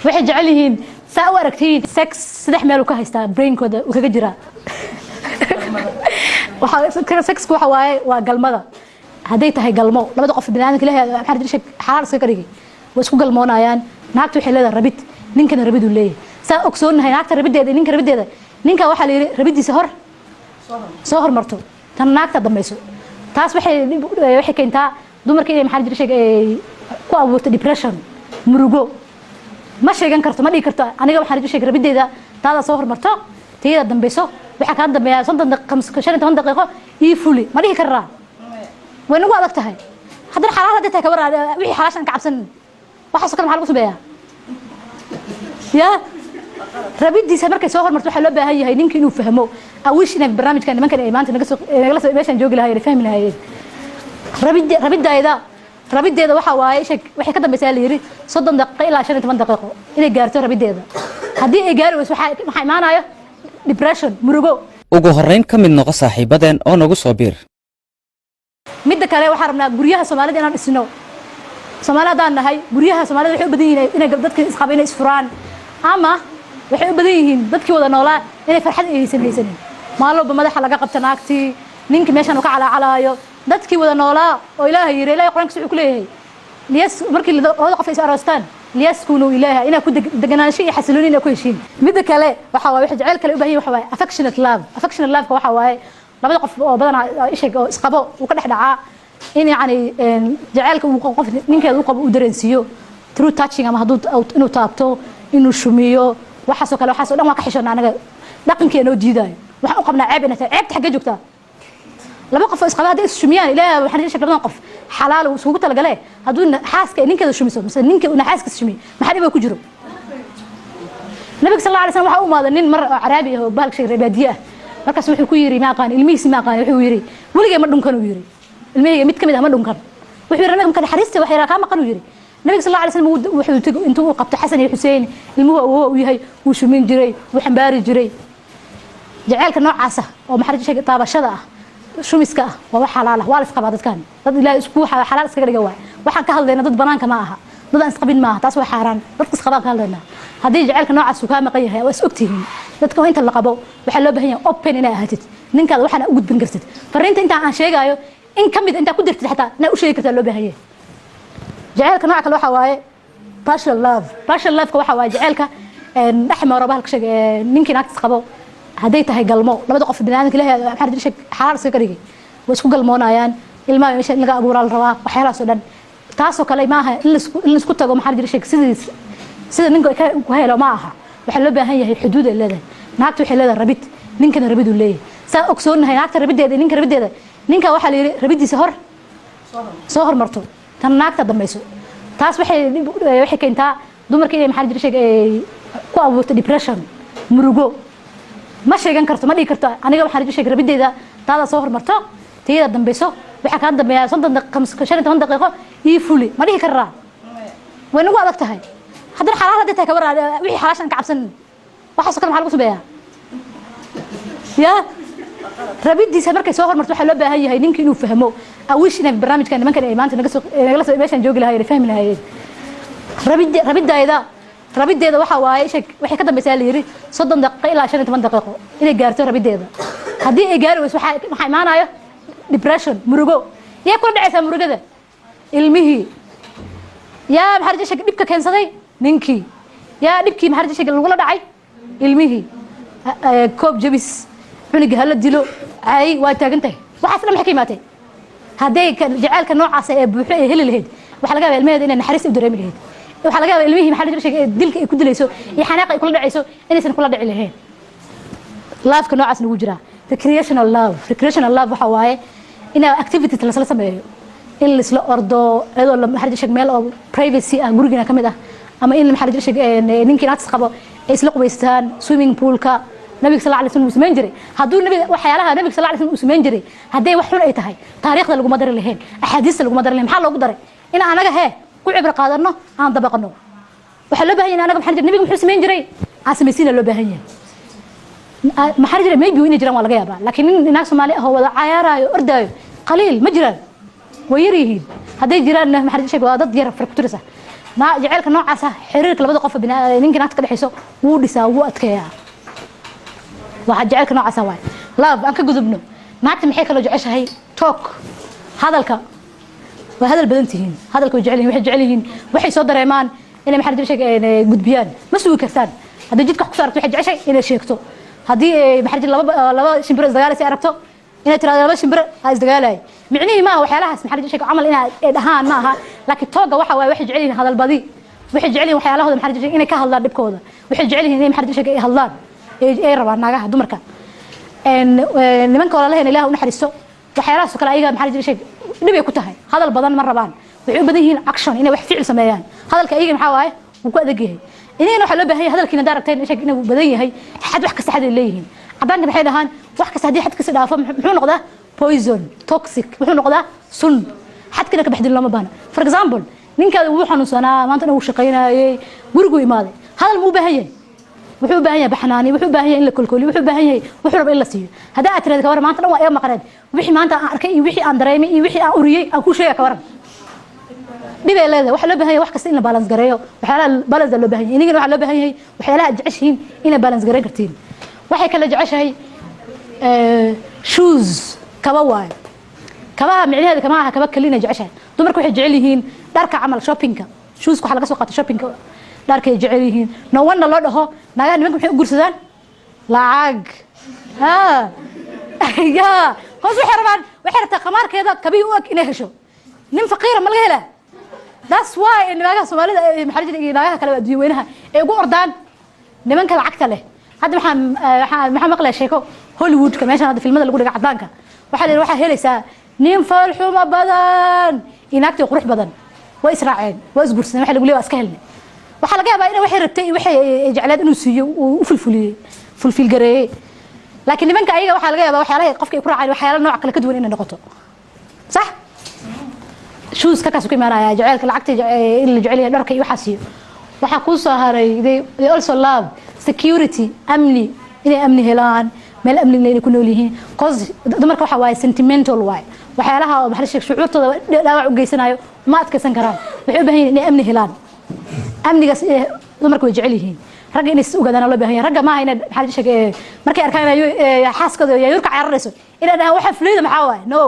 Waxay jecel yihiin, saa u aragtiin, sex saddex meel uu ka haystaa brainkooda uu kaga jiraa. Sexku waxa waaye waa galmada. Hadday tahay galmo labada qof biniaadamka, Ilaahay maxaa jira xalaal iska ka dhigay, way isku galmoonayaan. Naagta waxay leedahay rabid, ninkana rabiduu leeyahay. Saa ogsoonnahay, naagta rabiddeeda, ninka rabiddeeda, ninka waxaa la yidhi rabiddiisa hor soo hormarto, tan naagta dambayso. Taas waxay keentaa dumarka inay, maxaa jira sheeg, ay ku abuurto depression, murugo. Ma sheegan karto, ma dhihi karto: "Aniga waxaan sheeg rabiddeeda taada soo hormarto, tayada dambayso, waxaa kaa dambeeya 50, 15 daqiiqo ii fuli." Ma dhihi karaa? Way nagu adag tahay. Haddana xalaal hadday tahay, kabar wixii xalaashan ka cabsanin, waxaasoo kale maxaa lagu sameeyaa? Ya rabiddiisa markay soo hormarto, waxaa loo baahan yahay ninka inuu fahmo. Awish inay barnaamijkan nimankan ay maanta naga soo nagala soo meeshaan joogi lahaayeen, fahmi lahaayeen. Rabiddeeda waxa waaye sheeg, waxay ka dambaysaa, la yidhi, 30 daqiiqo ilaa 15 daqiiqo inay gaarto rabiddeeda. Haddii ay gaari weyso, waxaa imaanayo depression, murugo. Ugu horrayn, ka mid noqo saaxiibadeen oo nagu soo biir. Midda kale, waxaan rabnaa guryaha Soomaalida inaan dhisno. Soomaali haddaan nahay, guryaha Soomaalida waxay u badan yihiin inay dadka isqaba inay isfuraan, ama waxay u badan yihiin dadkii wada noolaa inay farxad ay haysanin. Maalin walba madaxa laga qabta naagtii, ninkii meeshan uu ka calaacalaayo. Dadkii wada noolaa oo Ilaahay yiri, Ilaahay Qur-aankiisa wuxuu ku leeyahay liyas markii labada qof ay is aroostaan, ليسكنوا إليها, inaa ku deganaansho iyo xasilooni inaa ku heshiin. Midda kale waxa waaye, waxa jecel kale u baahan yihin waxa waaye affectionate love. Affectionate love waxa waaye labada qof oo badanaa isheg oo isqabo uu ka dhex dhacaa in yacni jaceylka uu qof ninkeeda u qabo uu dareensiiyo through touching, ama hadduu inuu taabto, inuu shumiyo, waxaasoo kale. Waxaasoo dhan waa ka xishoona anaga, dhaqankii noo diidaayo. Waxaan u qabnaa ceeb inay tahay. Ceebta xaggee joogtaa? Laba qof oo isqaba hadday is shumiyaan, Ilaahay waxaan sheeg labadan qof xalaal uu isugu talagale. Hadduu xaaska ninkeeda shumiso mise ninka uu xaaskiisa shumiyo, maxaa dhiba ku jiro? Nabiga sal alla alay slam waxaa u imaaday nin mar oo Caraabi ah oo bahalka sheeg reer baadiye ah. Markaas wuxuu ku yidhi, ma aqaan ilmihiisi, ma aqaan, wuxuu yidhi: "Weligay ma dhunkan," uu yidhi, "ilmahayga mid ka mid ah ma dhunkan." Wuxuu yidhi nabiga: "Marka naxariista wax yaraa kaa maqan," uu yidhi. Nabiga sal alla alay slam wuxuu tegi intuu uu qabto Xasan iyo Xuseen, ilmuhu awoowa u yahay, wuu shumin jiray, wuu xambaari jiray. Jaceylka noocaasa oo maxaa sheegay, taabashada ah, shumiska ah, waa wax xalaal ah. Waa la isqabaa dadkan, dad Ilaahay isku xalaal iskaga dhiga waay. Waxaan ka hadlaynaa dad banaanka ma aha, dad aan isqabin maaha, taas waa xaaraan. Dadka isqabaan ka hadlaynaa. Haddii jaceylka noocaas uu kaa maqan yahay, waa is ogtihiin. Dadka waa inta la qabo, waxaa loo baahan yahay open inay ahaatid ninkaada, waxaana u gudbin kartid fariinta intaa aan sheegaayo in ka mid intaa ku dirtid, xataa inaa u sheegi kartaa loo baahan yahay. Jaceylka nooca kale waxaa waaye partial love. Partial love-ka waxaa waaye jaceylka dhex maro bahalka sheeg ninkii naagtiis qabo. Hadday tahay galmo labada qof biniaadamka, Ilaahay maxaa jira sheeg xalaal iska ka dhigay, way isku galmoonayaan. Ilmaha meesha in laga abuuraa la rabaa, waxyaalahaas oo dhan. Taasoo kale ma aha in laisku tago, maxaa jira sheeg, sidiis sida ninka ku helo ma aha. Waxaa loo baahan yahay xuduud ay leedahay. Naagta waxay leedahay rabid, ninkana rabiduu leeyahay. Saa ogsoonnahay, naagta rabiddeeda, ninka rabiddeeda, ninka waxaa la yidhi rabiddiisa hor soo hormarto, tan naagta dambayso. Taas waxay keentaa dumarka inay, maxaa jira sheeg, ay ku abuurto depression, murugo. Ma sheegan karto, ma dhihi karto: "Aniga waxaan sheeg rabiddeeda taada soo hormarto, tayada dambayso, waxaa kaa dambeeya 50, 15 daqiiqo ii fuli." Ma dhihi karaa? Way nagu adag tahay. Haddana xalaal hadday tahay, kabar wixii xalaashan ka cabsanin, waxaasoo kale maxaa lagu sameeyaa? Ya rabiddiisa markay soo hormarto, waxaa loo baahan yahay ninka inuu fahmo. Awish inay barnaamijkan nimankan ay maanta naga soo nagala soo meeshaan joogi lahaayeen, fahmi lahaayeen. Rabiddeeda waxa waaye sheeg, waxay ka dambaysaa, la yidhi, 30 daqiiqo ilaa 15 daqiiqo inay gaarto rabiddeeda. Haddii ay gaari weyso, waxaa imaanayo depression, murugo. Yaa kula dhacaysaa murugada? Ilmihii. Yaa maxaa sheeg dhibka keensaday? Ninkii. Yaa dhibkii maxaa sheeg lagula dhacay? Ilmihii. Koob jabis, cunuga hala dilo, cay waa taagan tahay. Waxaas dhan maxay ka imaatay? Hadday jaceylka noocaas ee buuxo ay heli lahayd, waxaa laga yaabaa ilmaheeda inay naxariis u dareemi lahayd. Waxaa laga yaabaa ilmihii maxaa sheeg dilka ay ku dilayso iyo xanaaqa ay kula dhacayso inaysan kula dhici lahayn. Loveka noocaas nagu jiraa recreational love. Recreational love waxa waaye in activities lasla sameeyo, in laisla ordo iyadoo maxaa sheeg meel oo privacy ah gurigiina ka mid ah, ama in maxaa sheeg ninkii naagtis qabo ay isla qubaystaan swimming poolka. Nabiga sal alay slam uu samayn jiray. Hadduu nabiga waxyaalaha nabiga sal alay slam uu samayn jiray hadday wax xun ay tahay, taariikhda laguma dari lahayn, axaadiista laguma dari lahayn. Maxaa loogu daray? In anaga hee ku cibro qaadano, aan dabaqno. Waxaa loo baahan yahay anaga maxaa jira nabiga muxuu samayn jiray aan samaysiina loo baahan yahay. Maxaa jira, maybe inay jiraan waa laga yaabaa, laakiin nin naag Soomaali ah oo wada cayaaraayo, ordaayo, qaliil ma jiraan, way yar yihiin. Hadday jiraanna, maxaa sheeg, waa dad yar, far ku tirisa. Jaceylka noocaasa xiriirka labada qof, ninka naagta ka dhexayso, wuu dhisaa, wuu adkeeyaa. Waxaa jaceylka noocaasa waay love. Aan ka gudubno. Naagta maxay kaloo jeceshahay? Talk, hadalka. Waa hadal badan tihiin, hadalka way jecel yihiin. Waxay jecel yihiin waxay soo dareemaan inay, maxaa la jira, gudbiyaan. Ma sugi kartaan. Haddii jidka wax kusoo aragto, waxay jeceshahay inay sheegto. Haddii, maxaa la jira, laba shimbiro isdagaalaysa aragto, inay tirahdo laba shimbiro ha isdagaalay. Micnihii maaha waxyaalahaas, maxaa la jira, camal inay ay dhahaan ma aha, laakiin tooga waxa waaye waxay jecel yihiin hadalbadi. Waxay jecel yihiin waxyaalahooda, maxaa la jira, inay ka hadlaan dhibkooda. Waxay jecel yihiin inay, maxaa la jira, ay hadlaan ay rabaan naagaha, dumarka. Nimanka walaalaheen, Ilaah u naxariisto, waxyaalahaas oo kale ayaga, maxaa la jira, sheeg, dhib ay ku tahay. Hadal badan ma rabaan. Waxay u badan yihiin action, inay wax ficil sameeyaan. Hadalka ayaga maxaa waaye, wuu ku adag yahay. Inagana waxaa loo baahan yahay hadalkiina haddaa aragteen, sheeg, inuu badan yahay, xad, wax kasta xad ay leeyihiin. Caddaanka maxay dhahaan? Wax kasta haddii xadkiisa dhaafo, muxuu noqdaa? Poison, toxic, wuxuu noqdaa sun. Xadkina ka baxdin looma baahna. For example, ninkaada wuu xanuunsanaa, maanta dhan wuu shaqaynayay, guriguu imaaday. Hadal muu u baahan yahay? Wuxuu u baahan yahay baxnaani, wuxuu u baahan yahay in la kolkoliyo, wuxuu u baahan yahay wuxuu raba in la siiyo. Haddaa aad tirahdo, kawaran, maanta dhan waa iga maqneed, wixii maanta aan arkay iyo wixii aan dareemay iyo wixii aan uriyey aan kuu sheega, kawaran, dhib ay leedahay. Waxaa loo baahan yahay wax kasta in la balance gareeyo. Waxyaalaha balance loo baahan yahay. Inigana waxaa loo baahan yahay waxyaalaha aad jeceshihiin inaad balance gareyn kartiin. Waxay kale jeceshahay shoes, kaba waayo. Kabaha micnaheeda kama aha kaba kali inay jeceshahay. Dumarka waxay jecel yihiin dharka camal, shoppingka. Shoeska waxaa laga soo qaatay shoppingka, dharkay jecel yihiin. No wonder loo dhaho naagaha nimanka maxay u guursadaan? Lacag. Ha ya hoos waxay rabaan, waxay rabtaa khamaarkeeda kabihii u eg inay hesho. Nin faqiira ma laga helaa? That's why naagaha Soomaalida, maxaa la jira, iyo naagaha kale adduun weynaha ay ugu ordaan nimanka lacagta leh. Hadda waxaan maqlaya sheeko Hollywoodka, meeshan hadda filmada lagu dhiga cadaanka. Waxaa la yidhi waxaa helaysaa nin foolxumo badan iyo naagtii qurux badan, way israaceen, waa isguursadeen. Waxa lagu leeyahay waa iska helnay. Waxaa laga yaabaa inay waxay rabtay iyo waxay jecleed inuu siiyo, uu u fulfuliyey, fulfil gareeyey. Laakiin nimanka ayaga waxaa laga yaabaa waxyaalaha qofka ay ku raaceen waxyaala nooc kale ka duwan inay noqoto. Sax, shoes ka kaas ku imaanaya jaceylka lacagta, in la jecel yahay dharka iyo waxaas. Iyo waxaa kuu soo haray, they also love security, amni, inay amni helaan, meel amni inay ku nool yihiin. Cause dumarka waxa waaye sentimental waaye. Waxyaalaha oo, maxaa la sheeg, shucuurtooda dhaawac u geysanayo ma adkaysan karaan. Waxay u baahan yihiin inay amni helaan. Amnigaas dumarka way jecel yihiin. Ragga inay is ogaadaan loo baahan yahay. Ragga maaha inay, maxaa la sheeg, markay arkaan inay xaaskooda yaayuurka cararayso inay dhahaan waxa fuliyada maxaa waaye. No,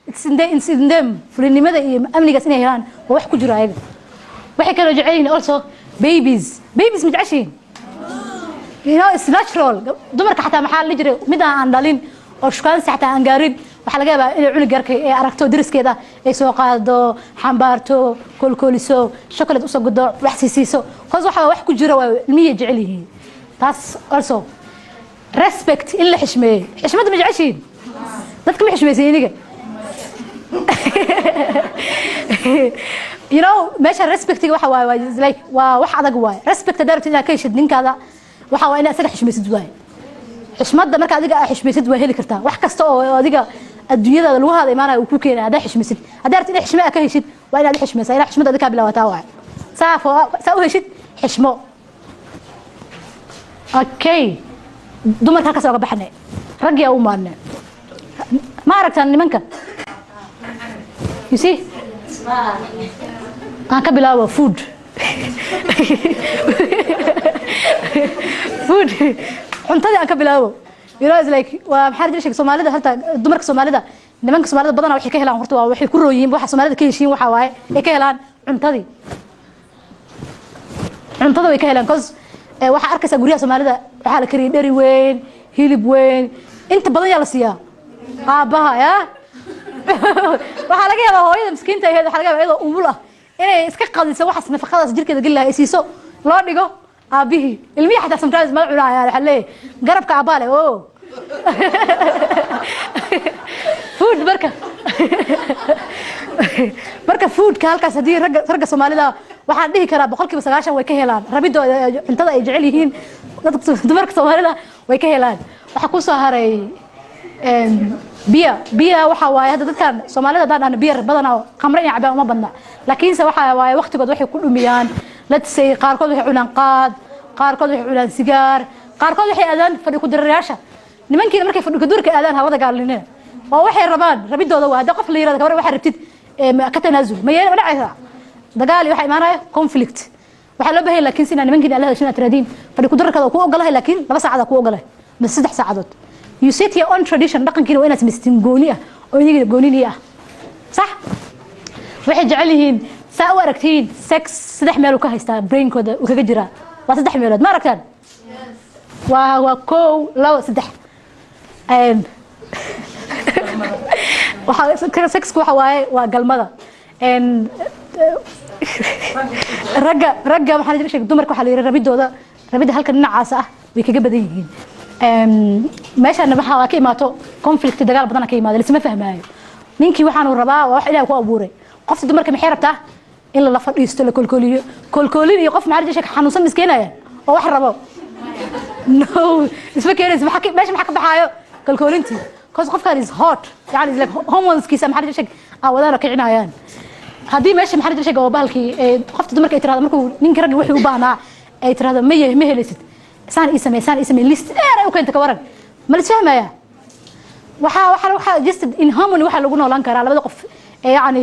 it's in them. Fulinimada iyo amnigaas inay helaan waa wax ku jiro ayaga. Waxay kaloo jecel yihiin also babies. Babies ma jeceshihiin? You know, it's natural. Dumarka xataa, maxaa la jiray, mid aan dhalin oo shukaansi xataa aan gaarin, waxaa laga yaabaa inay cunug yarka ay aragto dariskeeda ay soo qaado, xambaarto, koolkooliso, chocolate usoo gudo, wax siisiiso. Hoos waxa wax ku jira waa ilmihii jecel yihiin taas. Also respect, in la xishmeeyo. Xishmadda ma jeceshihiin? Dadka ma xishmaysan iniga? You know, meesha respectiga waxa waaye waa like waa wax adag waaye. Respect haddaa rabtid inaad ka heshid ninkaada, waxa waa inaad isaga xishmaysid waaye. Xishmadda marka adiga aad xishmaysid, waa heli kartaa wax kasta oo adiga adduunyadaada lagu hada imaanaya uu ku keenaya haddaa xishmaysid. Haddaa rabtid inaad xishme aad ka heshid, waa inaad xishmaysaa. Inaad xishmadda adiga kaa bilaabataa waaye, saa u heshid xishmo. Okay, dumarka halkaas oga baxnay, raggii u maadnay. Ma aragtaan nimanka? You see, aan ka bilaabo food. Food, cuntadii aan ka bilaabo. You know, it's like waa, maxaa la jira, Soomaalida halta dumarka Soomaalida, nimanka Soomaalida badanaa waxay ka helaan, horta waa waxay ku rooyihiin waxa Soomaalida ka heshiin, waxa waaye ay ka helaan cuntadii. Cuntada way ka helaan, cause waxaa arkaysaa guryaha Soomaalida waxaa la kariyay dheri weyn, hilib weyn. Inta badan yaa la siiyaa? Aabbaha. Ya waxaa laga yaabaa hooyada miskiinta ahayd, waxaa laga yaabaa iyadoo umul ah inay iska qadiso waxaas nafaqadaas jirkeeda geli lahaa, ay siiso, loo dhigo aabbihii. Ilmihii xataa sometimes ma cunayaan. Waxaa leeyahay garabka aabbaa leh. Oh, food. Marka foodka halkaas haddii ragga Soomaalida, waxaan dhihi karaa 90% way ka helaan rabidooda cuntada ay jecel yihiin. Dadka dumarka Soomaalida way ka helaan. Waxaa ku soo haray biya. Biya waxa waaye hadda dadkan Soomaalida haddaan dhahno beer badanaa khamre inay cabaan uma badna, laakiinse waxa waaye waqtigood waxay ku dhumiyaan. Let's say qaarkood waxay cunaan qaad, qaarkood waxay cunaan sigaar, qaarkood waxay aadaan fadhi ku dirirayaasha. Nimankiina markay fadhi kudurka aadaan, hawada gaalinina oo waxay rabaan rabidooda waa. Hadda qof la yirahdo gabar waxaa rabtid ka tanaasul, ma yeel, ma dhacaysaa? Dagaal iyo waxaa imaanaya conflict. Waxaa loo baahan, laakiin si inaa nimankiin alla hadashin aad tiraahdiin, fadhi ku dararkaada ku ogolahay, laakiin 2 saacadaa ku ogolahay mise 3 saacadood. You set your own tradition. Dhaqankiina waa inaad samaystiin gooni ah oo iyaga goonini ah, sax? Waxay jecel yihiin, saa u aragtiin, sex saddex meel uu ka haystaa, brainkooda uu kaga jiraa. Waa saddex meelood, ma aragtaan? Waa kow, labo, saddex. Sexku waxa waaye waa galmada. Ragga waxaa la sheegay, dumarka waxaa la yidhi rabidooda, rabidda halka dhinacaas ah way kaga badan yihiin. Meeshana waxaa ka imaato conflict, dagaal badan ka imaado, lisma fahmaayo. Ninkii waxaanu rabaa waa wax Ilaah ku abuuray. Qofta dumarka maxay rabtaa? In lala fadhiisto, la kolkooliyo. Kolkoolin iyo qof, maxaa la sheegay, xanuunsan miskeenaya oo wax rabo, no, isma keenaysa. Meesha maxaa ka baxaayo? Kalkoolintii, cause qofkan is hot, yani is like hormoneskiisa, maxaa la sheegay, aa wadaana kicinayaan. Haddii meesha, maxaa la sheegay, oo bahalkii qofta dumarka ay tirahdo, markuu ninka ragga wuxuu u baahnaa ay tirahdo, ma ma helaysid, saan ii samee, saan ii samee, list dheer ay u keenta, ka waran? Ma la isfahmaya? Waxaa just in harmony waxaa lagu noolaan karaa labada qof ee yacni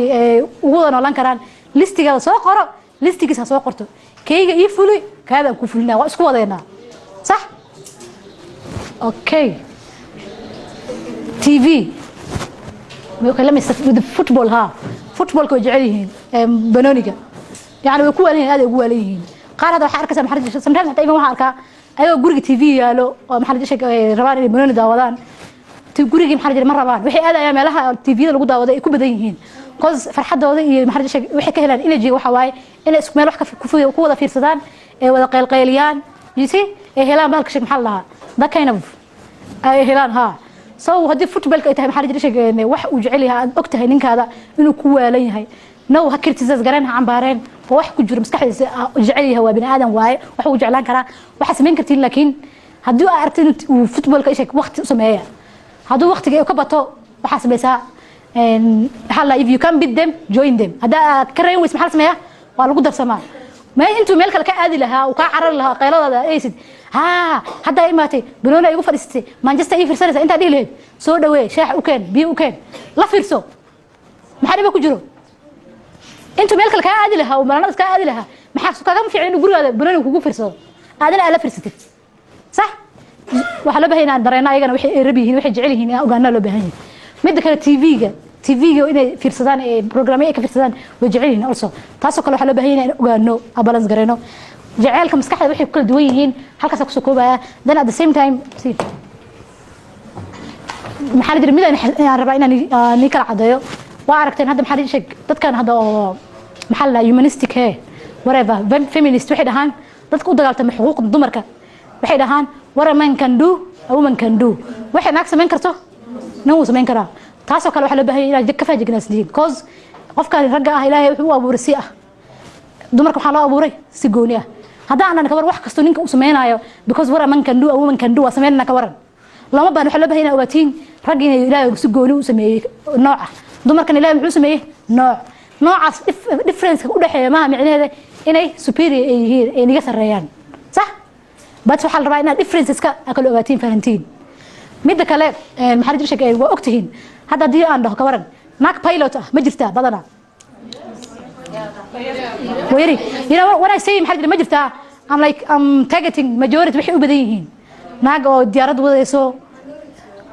ugu wada noolaan karaan. Listigaada soo qoro, listigiisa soo qorto, kayga ii fuli, kaadaan ku fulinaa, waa isku wadeynaa, sax? Okay, TV. Okay, let me start with the football. Ha, footballka way jecel yihiin, banooniga yani way ku waalan yihiin, aad ay ugu waalan yihiin. Qaar hadda waxaa arkaysaa, maxaa la jira, sometimes xataa even waxaa arkaa ayagoo guriga TV yaalo oo, maxaa la jira, rabaan inay banooni daawadaan. Gurigii, maxaa la jira, ma rabaan, waxay aadayaan meelaha TV-yada lagu daawado ay ku badan yihiin, cause farxadooda iyo, maxaa la jira, waxay ka helaan energy waxa waaye inay isku meel wax ku wada fiirsadaan, ee wada qaylqayliyaan, you see, ay helaan bahalka sheeg, maxaa la dhahaa, that kind of ay helaan. Ha, so haddii footballka ay tahay, maxaa la jira, sheeg, wax uu jecel yahay, aad og tahay ninkaada inuu ku waalan yahay, no, ha criticize gareen, ha cambaareen. Waa wax ku jiro maskaxdiisa, jecel yahay, waa bini aadan waaye, wax uu jeclaan karaa. Waxaa samayn kartiin, laakiin haddii aad aragtid in uu footballka sheeg, waqti u sameeya. Hadduu waqtiga ka bato, waxaa samaysaa, maxaa la, if you can beat them, join them. Haddaa aad ka reyn weys, maxaa la sameeyaa? Waa lagu darsamaa. Intuu meel kale ka aadi lahaa, uu kaa carari lahaa, qayladooda aysid, haa, haddaa imaatay, banooni ay igu fadhiisatay, Manchester ii fiirsanaysa, intaa dhihi lahayd, soo dhawee, shaax u keen, biyo u keen, la fiirso. Maxaa dhiba ku jiro? Intuu meel kale kaa aadi lahaa oo maranadaas kaa aadi lahaa, maxaa kaga fiican inuu gurigaada banooni kugu fiirsado, aadana aad la fiirsatid, sax? Waxaa loo baahan inaan dareeno ayagana waxay rab yihiin, waxay jecel yihiin inaan ogaanaa loo baahan yahay. Midda kale, TV-ga inay fiirsadaan, ee programyo ay ka fiirsadaan way jecel yihiin also. Taasoo kale waxaa loo baahan yahay inaan ogaano, aan balance gareyno. Jaceylka maskaxda waxay ku kala duwan yihiin halkaasaa kusoo koobaya. Then at the same time, see, maxaa la jira, mid aan rabaa inaan nii kala cadeeyo. Waa aragteen hadda, maxaa la sheeg, dadkan hadda oo, maxaa la dhahaa, humanistic, he, whatever, feminist, waxay dhahaan, dadka u dagaaltama xuquuqda dumarka waxay dhahaan, "What a man can do, a woman can do." Waxay naag samayn karto, nin wuu samayn karaa. Taasoo kale waxaa loo baahan yahay inaad ka faajignaasdiin, cause qofkan ragga ah Ilaahay wuxuu u abuuray si ah, dumarka waxaa loo abuuray si gooni ah. Haddaan aanan kabar wax kastoo ninka uu samaynayo, because what a man can do, a woman can do, waa samaynana, ka waran? Lama baan. Waxaa loo baahan inaad ogaatiin ragga inay Ilaahay si gooni u sameeyey nooca, dumarkan Ilaahay muxuu sameeyey nooc. Noocaas difference u dhexeeya maaha micnaheeda inay superior ay yihiin, ay naga sarreeyaan, sax? But waxaa la rabaa inaad differenceska aad kala ogaatiin, fahantiin. Midda kale, maxaa la jira, sheeg, waa ogtihiin hadda haddii aan dhaho, ka waran naag pilot ah? Ma jirtaa? Badanaa wayari. You know when I say, maxaa la jira, ma jirtaa, I'm like, I'm targeting majority. Waxay u badan yihiin naag oo diyaarad wadayso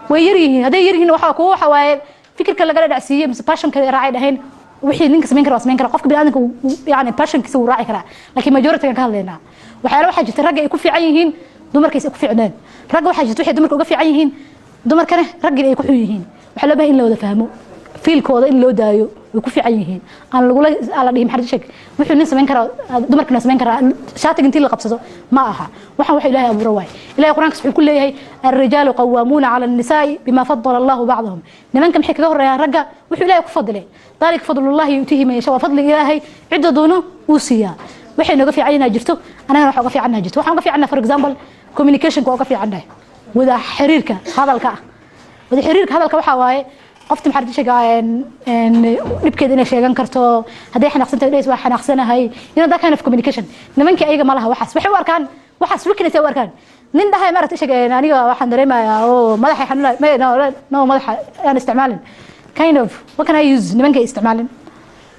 way yar yihiin. Hadday yar yihiin, waxa kuwa waxa waaye fikirka lagala dhacsiiyey mise passionka raacay dhahayn, wixii ninka samayn kara waa samayn kara. Qofka bini'aadamka yani passionkiisa wuu raaci karaa, laakiin majority kan ka hadlaynaa. Waxyaala waxaa jirta ragga ay ku fiican yihiin, dumarkiisa ay ku fiicneen. Ragga waxaa jirta waxay dumarka uga fiican yihiin, dumarkana raggina ay ku xun yihiin. Waxaa loo baahan in la wada fahmo fieldkooda, in loo daayo way ku fiican yihiin, aan lagula aan la dhihin, maxaa sheeg, wuxuu nin samayn karaa dumarkana samayn karaa, shaatiga intii la qabsado ma aha. Waxaan waxa Ilaahay abuuro waay. Ilaahay Quraankiisa wuxuu ku leeyahay, "الرجال قوامون على النساء بما فضل الله بعضهم." Nimanka maxay kaga horeeyaan ragga? Wuxuu Ilaahay ku fadilay. ذلك فضل الله يؤتيه من يشاء. Waa fadliga Ilaahay, cidda doono uu siiyaa. Waxay nooga fiican inaa jirto, anagana waxa uga fiicannaha jirto. Waxaan uga fiicannaha, for example, communicationka waa uga fiicannahay, wada xiriirka hadalka ah. Wada xiriirka hadalka waxaa waaye qofta, maxaa sheegaa, dhibkeeda inay sheegan karto. Hadday xanaaqsan tahay, waa xanaaqsanahay, that kind of communication. Nimankii ayaga ma laha waxaas. Waxay u arkaan waxaas weakness ay u arkaan. Nin dhahay, maaragtay, sheeg, aniga waxaan dareemayaa oo madaxa xanuunay, no, no, madaxa aan isticmaalin, kind of, what can I use? Nimanka isticmaalin.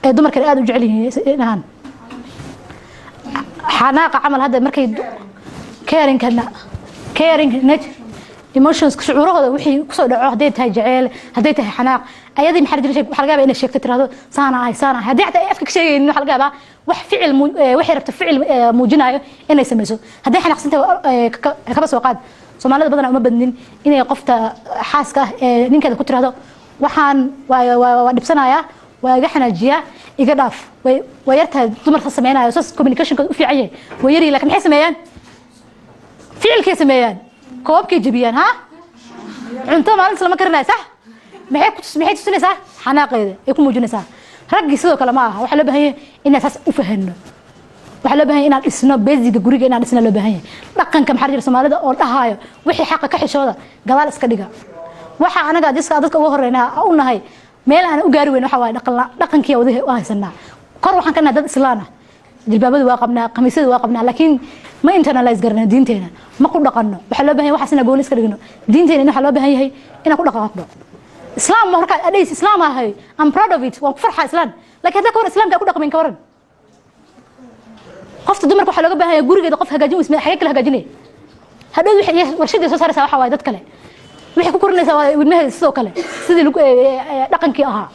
Ee dumarkan aad u jecel yihiin inahan xanaaqa camal hadda markay caringkana, caring nature, emotions, shucuurahooda wixii kusoo dhaco, hadday tahay jaceyl, hadday tahay xanaaq, ayadii maxaa jira, waxaa laga yaabaa inay sheegto, tirahdo saana ahay, saana ahay. Haddii xataa ay afka ka sheegaynin, waxaa laga yaabaa wax ficil waxay rabto ficil muujinayo inay samayso. Hadday xanaaqsan tahay, kaba soo qaad, Soomaalida badanaa uma badnin inay qofta xaaska ah ee ninkeeda ku tirahdo waxaan waa dhibsanayaa, waa iga xanaajiyaa, iga dhaaf. Way yartahay dumarka sameynayo saas. Communicationkooda u fiican yahay way yaryihin, lakin maxay sameeyaan? Ficilkay sameeyaan, koobkay jebiyaan, ha cunto maalinta lama karinayo, sax. Maxay tusinaysaa? Xanaaqeeda ay ku muujinaysaa. Raggii sidoo kale ma aha. Waxaa loo baahan yahay inaan saas u fahanno. Waxaa loo baahan yahay inaan dhisno basicga guriga, inaan dhisno loo baahan yahay. Dhaqanka maxaa jira Soomaalida oo dhahaayo wixii xaqa ka xishooda, gadaal iska dhiga. Waxa anaga diska dadka uga horeynaa u nahay meel aan u gaari weyn waxa waaye dhaqan. Dhaqankii wada haysanaa kor waxaan ka nahay dad Islaan ah, jilbaabada waa qabnaa, khamiisyada waa qabnaa, laakiin ma internalize garana diinteena, ma ku dhaqanno. Waxaa loo baahan yahay waxaas inaan gooni iska dhigno. Diinteena waxaa loo baahan yahay inaan ku dhaqaaqno. Islaam markaad adhays, Islaam ahay, I'm proud of it, waan ku farxaa Islaan, laakiin hadda ka hor Islaamka ku dhaqmin, ka waran? Qofta dumarka waxaa looga baahan yahay gurigeeda qof hagaajin weys, xagee kale hagaajinaya? Hadhow wixii warshadii soo saaraysaa waxa waaye dad kale waxay ku korinaysaa waa ilmaheeda. Sidoo kale sidii lagu dhaqankii ahaa,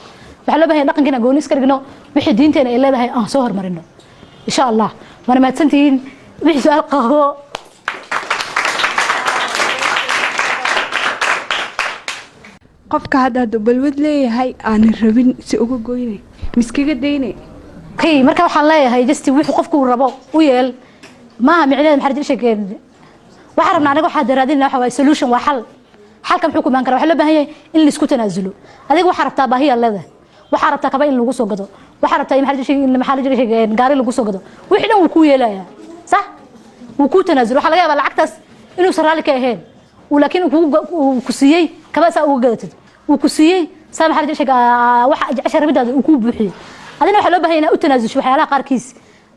waxaa loo baahan yahay dhaqankiina gooni iska dhigno, wixii diinteena ay leedahay aan soo hormarino, insha Allah. Waana mahadsantihiin. Wixii su-aal qabo. Qofka hadda hadduu balwad leeyahay, aanan rabin, si uga goynay miskaga daynay? Okay, marka waxaan leeyahay just wuxuu qofku rabo u yeel maaha micnaheed. Maxaa jira sheekeen waxaan rabnaa anaga, waxaa raadinayna waxa waaye solution, waa xal. Xalka muxuu ku imaan karaa? Waxaa loo baahan yahay in la isku tanaasulo. Adiga waxaa rabtaa, baahiyaa leedahay, waxaa rabtaa kaba in lagu soo gado, waxaa rabtaa maxaa jira in maxaa la jira sheekeen gaari lagu soo gado. Wixii dhan wuu kuu yeelayaa, sax, wuu kuu tanaasulo. Waxaa laga yaabaa lacagtaas inuusan raalli ka ahayn uu, laakiin uu ku siiyey kaba saa uga gadatid, uu ku siiyey saa maxaa la jira sheeg waxa jecesha rabidaada uu kuu buuxiyey. Adina waxaa loo baahan yahay inaad u tanaasusho waxyaalaha qaarkiis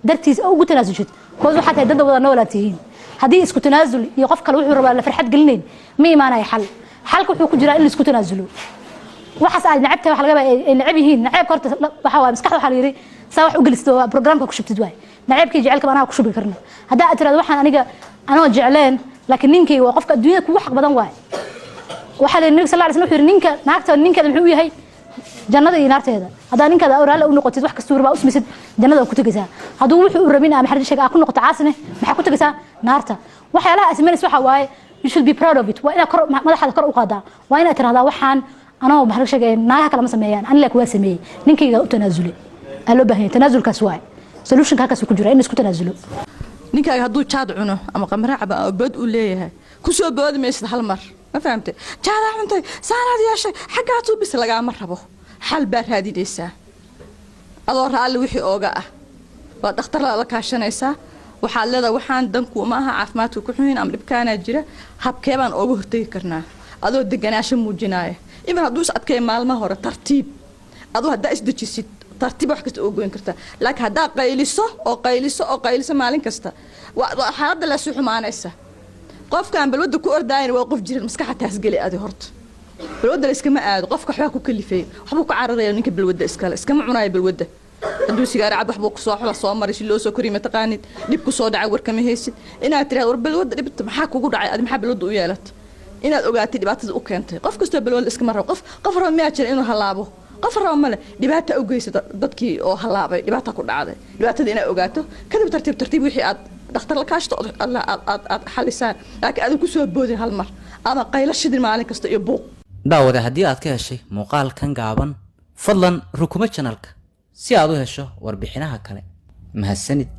dartiis oo ugu tanaasushid, koos waxaa tahay dad wada noolaa tihiin. Haddii isku tanaasul iyo qof kale wuxuu rabaa la farxad gelinayn, ma imaanayo xal. Xalka wuxuu ku jiraa in la isku tanaasulo. Waxaas aad necab tahay, waxa laga yaabaa ay necab yihiin. Naceebka horta waxa waaye maskaxda waxaa la yidhi saa wax u gelisid oo programka ku shubtid waay. Naceebkii jecelka anaa ku shubi karno. Haddaa aad tirahdo waxaan aniga anoo jecleen, laakiin ninkayga waa qofka adduunyada kugu xaq badan waay. Waxaa la yidhi Nabiga sal lla lay slam wuxuu yidhi ninka naagta ninkeeda muxuu u yahay jannada iyo naarteeda. Haddaa ninkaada raalli u noqotid, wax kastuu rabaa u smaysid, jannada waa ku tegaysaa. Hadduu wuxuu u rabin ama xarig sheega aa ku noqoto caasine, maxaa ku tegaysaa? Naarta. Waxyaalaha aad samaynaysa waxa waaye you should be proud of it. Waa inaad kor madaxaada kor u qaadaa. Waa inaad tirahdaa waxaan anoo maxaa laga sheegay naagaha kale ma sameeyaan, ani laakiin waa sameeyey, ninkayga u tanaasulay. Aa loo baahan yahay tanaasulkaas waaye solutionka, halkaas ku jira in isku tanaasulo. Ninkaaga hadduu jaad cuno ama qamre caba ama bood uu leeyahay, kusoo boodi maysid hal mar. Ma fahamtay? Jaadaa cuntay, saanaad yeeshay, xaggaa tuubis lagaama rabo. Xal baa raadinaysaa adoo raalli wixii ooga ah. Waa dhakhtar la kaashanaysaa. Waxaad leedahay waxaan danku ma aha, caafimaadka ku xun ama dhibkaanaa jira, habkee baan ooga hortegi karnaa? Adoo deganaasho muujinaaya, even hadduu is adkeeya maalmaha hore, tartiib aduu haddaa isdejisid, tartiib wax kasta oo goyn kartaa. Laakiin haddaa qayliso oo qayliso oo qayliso maalin kasta, waa xaaladda lasii xumaanaysa. Qofkaan balwadda ku ordaayan waa qof jiran, maskaxa taas geli. Adi horta balwadda la iskama aado. Qofka waxbaa ku kalifeey, waxbuu ku cararaya. Ninka balwadda iskale iskama cunayo balwadda. Hadduu sigaaro cab, waxbuu kusoo waxba soo maray, si loo soo koriyo mataqaanid, dhib ku soo dhacay warkama haysid. Inaad tiraahdo war balwadda dhibta maxaa kugu dhacay, adi maxaa balwadda u yeelata, inaad ogaatay dhibaatada u keentay. Qof kastoo balwadda iskama rabo. Qof rabo miyaa jira inuu halaabo? Qof rabo male. Dhibaata u geysata dadkii oo halaabay, dhibaata ku dhacday. Dhibaatada inaad ogaato, kadib tartiib tartiib wixii aad dhakhtar la kaashto aad aad xalisaan, laakiin aadan kusoo boodin hal mar ama qaylo shidin maalin kasta iyo buuq. Daawade, haddii aad ka heshay muuqaalkan gaaban, fadlan rukumo channelka si aad u hesho warbixinaha kale. Mahadsanid.